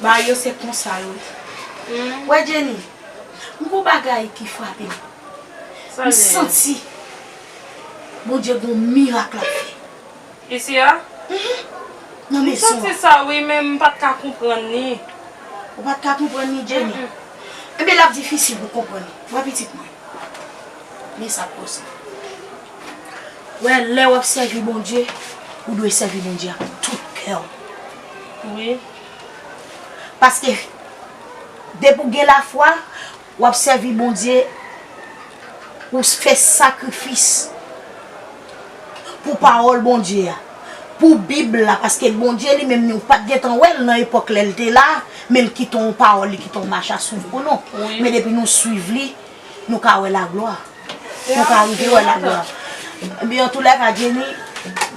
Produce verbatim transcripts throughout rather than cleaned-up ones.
Bagay yo se konsa yo ye. Wè, Jenny, m gon bagay ki frape m. M santi Bondye gon mirak l ap fè. Isi a? Nan mezon an. M santi sa wi, men m pa t ka konprann li. Ou pa t ka konprann li, Jenny? Ebyen, l ap difisil pou konprann li. Wè pitit mwen. Men sa k poze. Wè, lè w ap sèvi Bondye, ou dwe sèvi Bondye ak tout kè w. Wi. Paske, depi w gen lafwa, w ap sèvi Bondye, ou fè sakrifis pou pawòl Bondye a, pou Bib la, paske Bondye li menm, nou pa t gentan wè l nan epòk lè l te la, men l kite yon pawòl, li kite yon mach a swiv pou nou. Wi. Men depi nou swiv li, nou ka wè laglwa. Nou ka rive wè laglwa. Ebyen, antoulèka, Jenny,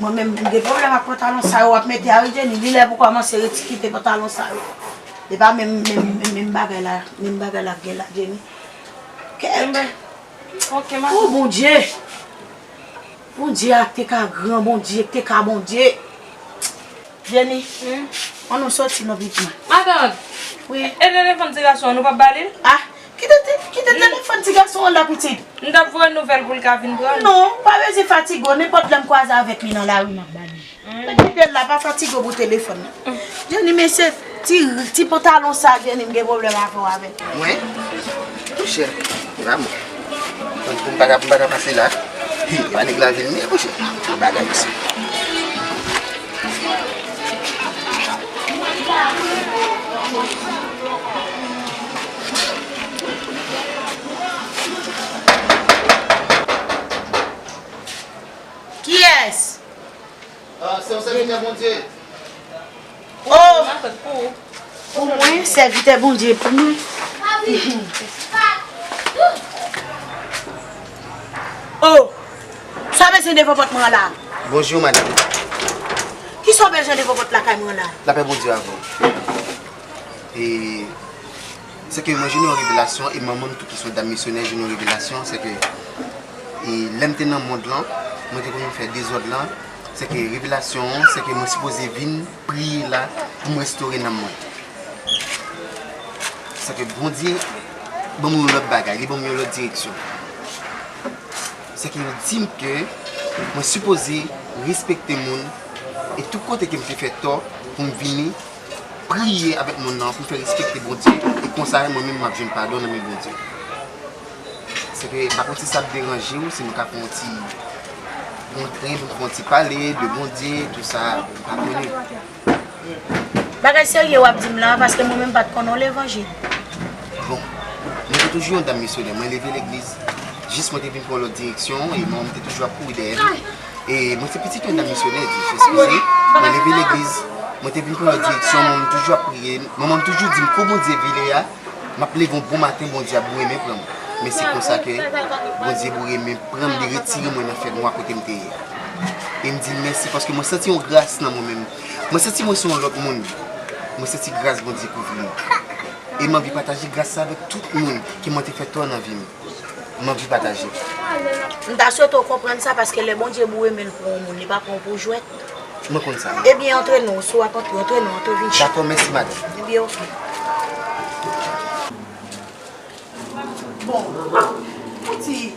mwen menm, m gen pwoblèm ak pantalon sa yo w ap mete a wi, Jenny. Li lè pou kòmanse retire kite pantalon sa yo. E pa menm, menm, menm, menm bagay la, menm bagay la k gen la, Jenny. Kèt. Enben, ok, madanm. O Bondye! Bondye a te ka gran, Bondye te ka Bondye. Jenny, hmm? Ann nou soti non pitit mwen. Matant, wi. E telefòn ti gason an, nou p ap ba li l? Ah, kite, kite telefòn ti gason an la, pitit. M t ap voye nouvèl pou l ka vin pran l. Non, pa bezwen fatige w, nenpòt lè m kwaze avèk li nan lari, m ap ba li. Mete l la, pa fatige w pou telefòn nan. Jenny, men se ti, ti pantalon sa, Jenny, m gen pwoblèm avè w avè l. Mwen? Monchè, e pa mwen. Donk, pou m pa ka, pou m pa ka pase la, e pa nèg lavil m ye, monchè. Se bagay isi. Kiyès? Ah, se yon sèvitè Bondye. Oh! Pou mwen, sèvitè Bondye pou mwen. Oh! Sa w bezwen devan pòt mwen an la? Bonjou, madanm. Kisa w bezwen devan pòt lakay mwen an la? Lapè Bondye avè w. E, se ke mwen jwenn yon revelasyon, e manman m tou ki se yon dam misyonè jwenn yon revelasyon, se ke, e, lè m te nan mond lan, mwen te konn fè dezòd lan, se ke revelasyon an, se ke mwen sipoze vin priye la pou m restore nanm mwen. Se ke Bondye ban m yon lòt bagay, li ban m yon lòt direksyon. Se ke yo di m ke mwen sipoze respekte moun, e tout kote ke m te fè tò, pou m vini priye avèk moun nan pou fè respekte Bondye, e konsa mwen menm m ap jwenn padon nan men Bondye. Se ke m pa konn si sa ap deranje w, si nou ka fè yon ti rantren, pou n fè yon ti pale de Bondye, tou sa, m pa konnen. Bagay serye w ap di m la, paske mwen menm m pa t konnen w levanjil. Bon, mwen te toujou yon dam misyonè, mwen leve legliz, jis mwen te vin pran yon lòt direksyon, e mwen menm te toujou ap kouri dèyè m. E mwen se pitit yon dam misyonè, di, eskize, mwen leve legliz, mwen te vin pran lòt direksyon, mwen menm toujou ap priye, mwen menm toujou di m, kou Bondye vire a, m ap leve yon bon maten, Bondye ap boure men pran m. Men se konsa ke Bondye boure men pran m, li retire mwen nan fènwa kote m te ye a. E m di l mèsi paske mwen santi yon gras nan mwen menm. Mwen santi mwen se yon lòt moun. Mwen santi gras Bondye kouvri m. E m anvi pataje gras sa avèk tout moun ke mwen te fè tò nan vi m. M anvi pataje. M ta swete w konprann sa, paske lè Bondye boure men l pou yon moun, li pa pran w pou jwèt. Mwen konn sa. Ebyen, antre non, si w ap antre, antre non, antre vin chita. Dakò, mèsi, madanm. Ebyen, oke. Bon, ou di,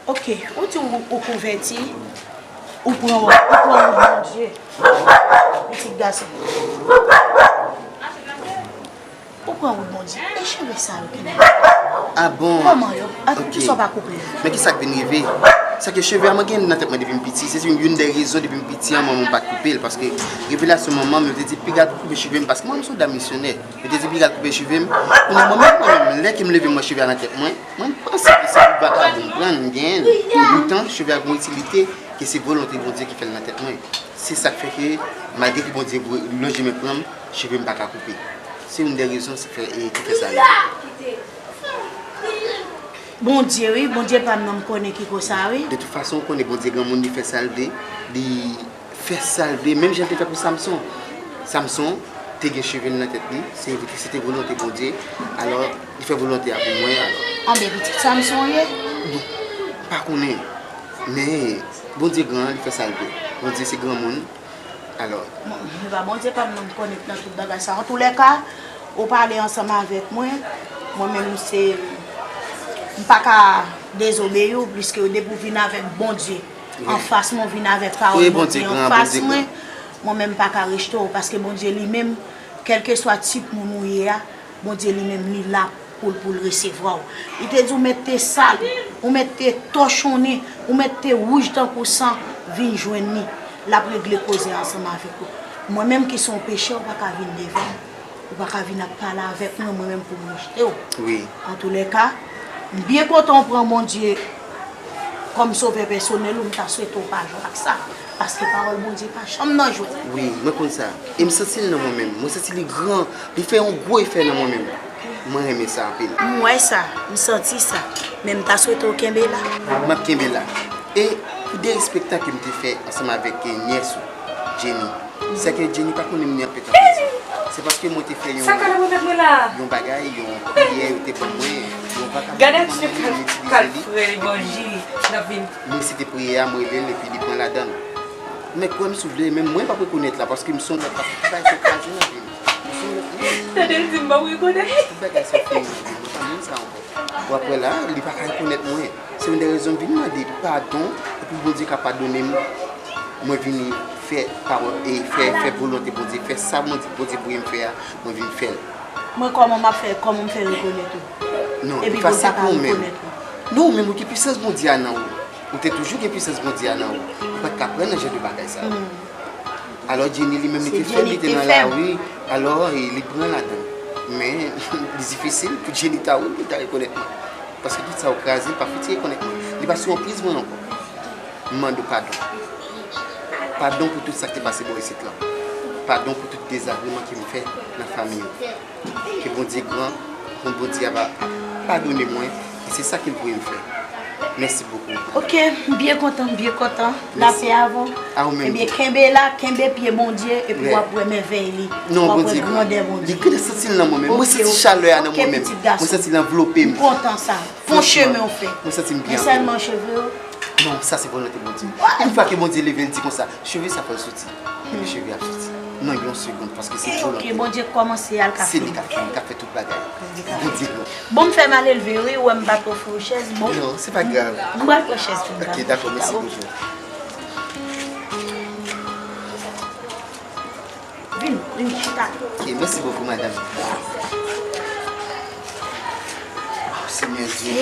oke, ou di ou, ou konvèti, ou pran, ou pran wout Bondye. Pitit gason. Ou pran wout Bondye. E cheve sa yo ki nan... Ah bon? Kòman yo? Ak kisa w pa koupe yo? Men ki sa k vin rive? Se ke cheve a mwen gen nan tèt mwen depi m piti. Se youn, youn dè rezon depi m piti an, manman m pa t koupe l. Paske revelasyon manman m, yo te di, "Piga koupe cheve m," paske mwen, m se yon dam misyonè. Yo te di, "Piga koupe cheve m." Kounye a, mwen menm, mwen menm, lè ke m leve, m wè cheve a nan tèt mwen, mwen panse ke se yon vakabon m pran l, m genyen l. Poutan, cheve a gen yon itilite, ke se volonte Bondye ki fè l nan tèt mwen. Se sa k fè ke, malgre ke Bondye lonje men pran m, cheve m pa ka koupe. Se youn dè rezon ki fè, e, ki fè sa rive. Bondye, wi, Bondye pa m nan, m konnen ki konsa, wi. De tout fason, ou konnen Bondye granmoun, li fè sa l vle, li fè sa l vle, menm jan l te fè pou Samson. Samson te gen cheve l nan tèt li, se, se te volonte Bondye, alò, li fè volonte a pou mwen, alò. Anben, pitit Samson w ye? Bon, m pa konnen, men Bondye gran, li fè sa l vle. Bondye se granmoun, Alò. Bon, se pa Bondye pa m nan, m konnen nan tout bagay sa. Antoulèka, ou pale ansanm avèk mwen, mwen menm se, m pa ka dezobeyi w, pliske depi w vin avèk Bondye anfas mwen, w vin avèk pawòl Bondye anfas mwen, mwen menm m pa ka rejte w, paske Bondye li menm, kèlkeswa tip moun ou ye a, Bondye li menm li la pou l, pou l resevwa w. Li te di w mèt te sal, ou mèt te tòchonnen, ou mèt te wouj tankou san, vin jwenn li. L ap regle koze a ansanm avèk ou. Mwen menm ki se yon pechè, ou pa ka vin devan m. Ou pa ka vin ap pale avèk mwen, mwen menm pou m rejte w. Wi. Antoulèka, m byen kontan w pran Bondye kòm sovè pèsonèl ou, m ta swete w pa jwe ak sa. Paske pawòl Bondye pa janm nan jwèt. Wi, mwen konn sa. E m santi l nan mwen menm. Mwen santi li gran. Li fè yon gwo efè nan mwen menm. Mwen renmen sa anpil. M wè sa, m santi sa. Men m ta swete w kenbe la. M ap kenbe la. E pou de espektak ke m te fè ansanm avèk, eh, nyès ou, Jenny. Sèke Jenny pa konnen m ni anpèt anpèt. Se paske mwen te fè yon, yon bagay, yon priyè yo te ban mwen, yon vakabon yo te ban mwen, mwen itilize li. Gade msye kal frè levanjil nan vin. Mwen se te priyè a, mwen rele l epi li pran ladan l. Men kwè m si w vle, menm mwen p ap rekonèt la, paske m se yon lòt bagay, se kraze nan vi m. M se yon lòt moun. Tande l di m p ap rekonèt. Tout bagay sa fini nan vi m, mwen pa menm sa ankò. W ap wè la, li pa ka rekonèt mwen. Se youn de rezon m vin mande padon, e pou Bondye ka padone m. Mwen vini fè pawòl, e fè, fè volonte Bondye, fè sa Bondye, Bondye voye m fè a, mwen vin fè l. Mwen kòman m ap fè, kòman m fè rekonèt ou? Non, li pa senp pou ou menm. Non, ou menm ou gen pisans Bondye a nan ou. Ou te toujou gen pisans Bondye a nan ou. Ou pa t ka pran nan jan de bagay sa yo. Alò, Jenny li menm li te fèb, li te nan lari. Alò, e, li pran ladan l. Men, li difisil pou Jenny ta wè l, pou l ta rekonèt mwen. Paske tout sa yo kraze, li pa fouti rekonèt mwen. Li pa sou anpriz mwen ankò. M mande w padon. Padon pou tout sa k te pase bò isit lan. Padon pou tout dezagreman ke m fè nan fanmi yo. Ke Bondye gran, ke Bondye ap padone mwen, e se sa ke l voye m fè. Mèsi bokou. Ok, m byen kontan, m byen kontan. Lapè avè w. A ou menm tou. Ebyen, kenbe la, kenbe pye Bondye, epi w ap wè mèvèy li. Non, Bondye gran. W ap wè grandè Bondye. Li gen santi l nan mwen menm. Mwen santi chalè a nan mwen menm. Mwen santi l anvlope m. M kontan sa. Bon chemen w fè. Mwen santi m byen. Men sèlman cheve yo. Non, sa se volonte Bondye. Yon fwa ke Bondye leve l di konsa, cheve sa fò l soti. Epi cheve ap soti. Nan yon segonn, paske se volonte. Ok, Bondye kòmanse al ka fini. Se li k ap fini, k ap fè tout bagay. Bondye gran. Bon, m fè malelve, wi, ou wè m pa t ofri w chèz, bon. Non, se pa grav. M pral pran chèz pou m ka. Ok, dakò, mèsi bokou. Vin, vin chita. Ok, mèsi bokou, madanm. Oh, Senyè Dye.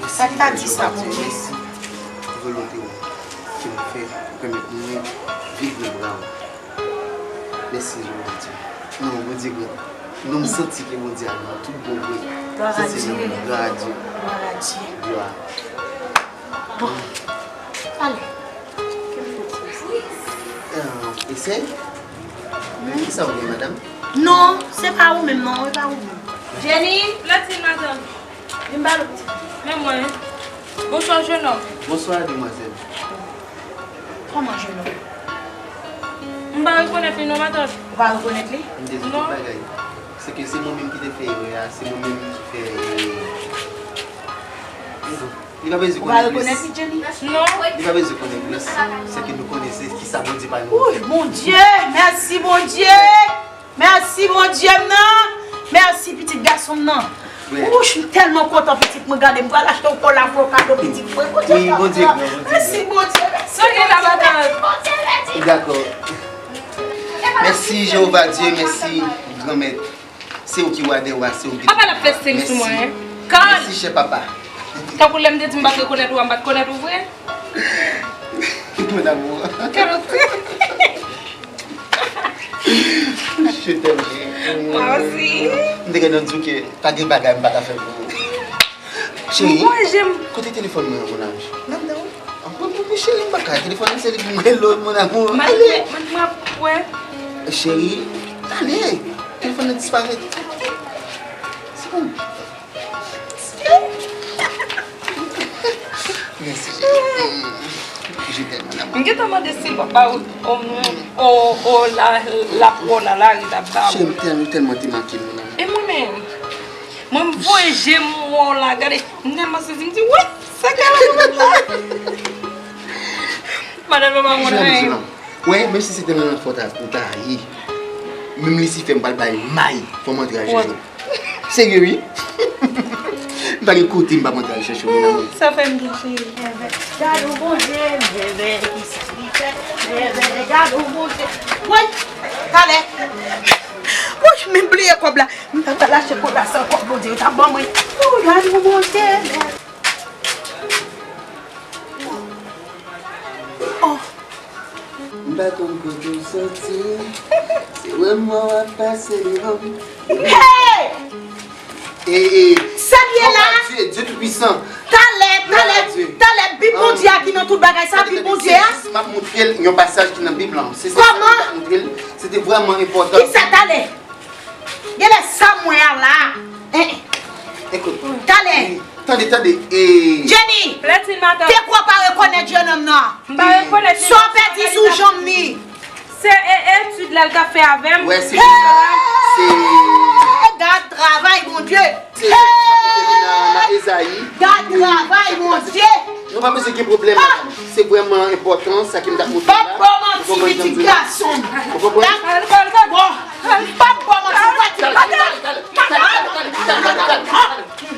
Mèsi, Jewova Dye, mèsi pou volonte w ke m fè pou pèmèt mwen viv nan bra w. Mèsi, Jewova Dye. Non, Bondye gran. Non, m santi ke Bondye a gran, tout bon vre. Glwa a Dye. Glwa a Dye. Glwa. Bon. Ale. Esèy? Kisa w gen, madanm? Non, se pa ou menm, non, e pa ou menm. Jenny! Lòt ti madanm. Vin ba l. Men mwen. Bonswa, jenòm. Bonswa, demwazèl. Kòman, jenòm? M pa rekonèt li, non, matant. Ou pa rekonèt li? M dezole, tout bagay. Se ke se mwen menm ki te fè erè a, se mwen menm ki fè erè. Li pa bezwen konnen plis. Ou pa rekonèt li, Jenny? Non. Li pa bezwen konnen plis. Se ke nou konnen se kisa Bondye pa nou fè. Wouy, Bondye! Mèsi, Bondye! Mèsi, Bondye m nan! Mèsi, pitit gason m nan! Wouch, m tèlman kontan, pitit mwen, gade, m pral achte yon kòl avwa kado, pitit mwen. Bondye gran, Bondye gran. Mèsi, Bondye, mèsi, Bondye, mèsi, Bondye, mèsi. Dakò. Mèsi, Jewova Dye, mèsi, Granmèt. Se ou ki wa dè wa, se ou ki tout. Apa l ap fè siy sou mwen, en? Mèsi, chè papa. Tankou lè m te di m pa t rekonèt ou a, m pa t konèt ou vre? Mon amour. Kèl ot? Je t'aime. Mwen osi. M te gentan di w ke pa gen bagay m pa ta fè pou ou. Cheri, kote telefòn mwen an, mon ange? Ladan wi. An, mwen, mwen, mwen, cheri, m pa ka. Telefòn nan se li pou mwen, lò, mon amour. Ale. Mwen, mwen, mwen, mwen. Cheri, ale. Telefòn nan disparèt. Se bon. Mèsi, cheri. Je t'aime, mon amour. M gentan mande si l pa ba ou, o, o, o, la, la, o, la, la, ri la ba ou. Cheri, m tèlman, tèlman te manke, mon amour. E mwen menm? Mwen, m voye je m wè w la, gade, m tèlman sezi, m di, "Wè, sa k ap fèt la?" Madanm nan pa konn anyen. Wè, menm si se te nan lanfè w ta, ou ta ye, menm Lisifè m pral bay may, fò m antre al chèche w. Serye wi. M pa gen kote m p ap antre al chèche w, mon amour. Sa fè m byen, cheri. Gade yon Bondye, bebe, ki sa li fè? Bebe, gade yon Bondye. Woy, talè. Woy, men bliye kòb la. M pa t al achte kòb la san kòb Bondye yo t ap ban mwen. Woy, gade yon Bondye. Oh. M pa konn kote w soti. Se vrèman w ap pase devan m. Hey! E, e, sa l ye la? Dye, Dye Toupisan. Talè, talè, talè, Bib Bondye a ki nan tout bagay sa, Bib Bondye a. Se jis m ap montre l yon pasaj ki nan Bib lan. Se, se sa m ap montre l. Se te vrèman enpòtan. Ki sa talè? Genlè sa m wè a la. Eh, eh. Ekout. Talè. Tande, tande. E Jenny, te kwè w pa rekonèt jennonm nan? M pa rekonèt li. Sa w pèdi sou janm li? Se e, etid la l t ap fè avè m. Wè, se sa. Se gad travay Bondye. Se sa kote li nan, nan Ezayi. Gad travay Bondye. Nou pa bezwen gen pwoblèm, madanm. Se vrèman enpòtan, sa ke m t ap montre w la. Pap ba w manti, pitit gason m. Ou konprann? Bon, pap ba w manti, ou pa di m.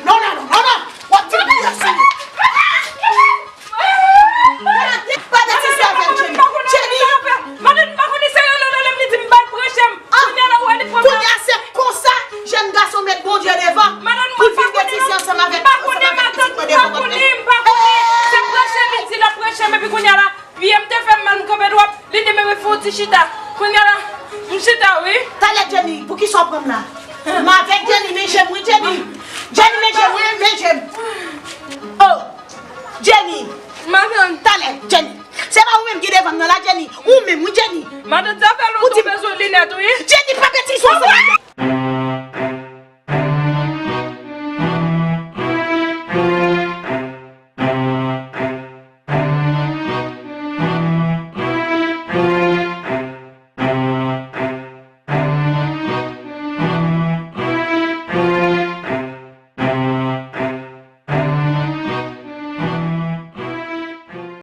Non, non, non, non, non. W ap di m bagay sou li. Pa betize avè m, Jenny. Jenny! Madanm, m pa konnen sa yo lè lè m li di m ba l branche m. Kounye a la ou wè li pran. Kounye a se konsa jèn gason met Bondye devan pou l vin betize ansanm avèk, ansanm avèk pitit mwen devan mwen. M pa konnen, m pa konnen. Se branche li di l ap branche m epi kounye a la pye m te fè m mal m kanpe dwòt. Li di m epi fè yon ti chita. Kounye a la m chita wi. Talè Jenny, poukisa w pran m la? M avèk Jenny, men je m wi Jenny. Jenny, men je m wi, men je m. Oh! Jenny! Madanm! Talè, Jenny! Se pa ou menm ki devan m nan la, Jenny! Ou menm, wi, Jenny! Madanm, sa fè lontan ou bezwen linèt, wi! Jenny, pa betize ansanm avèk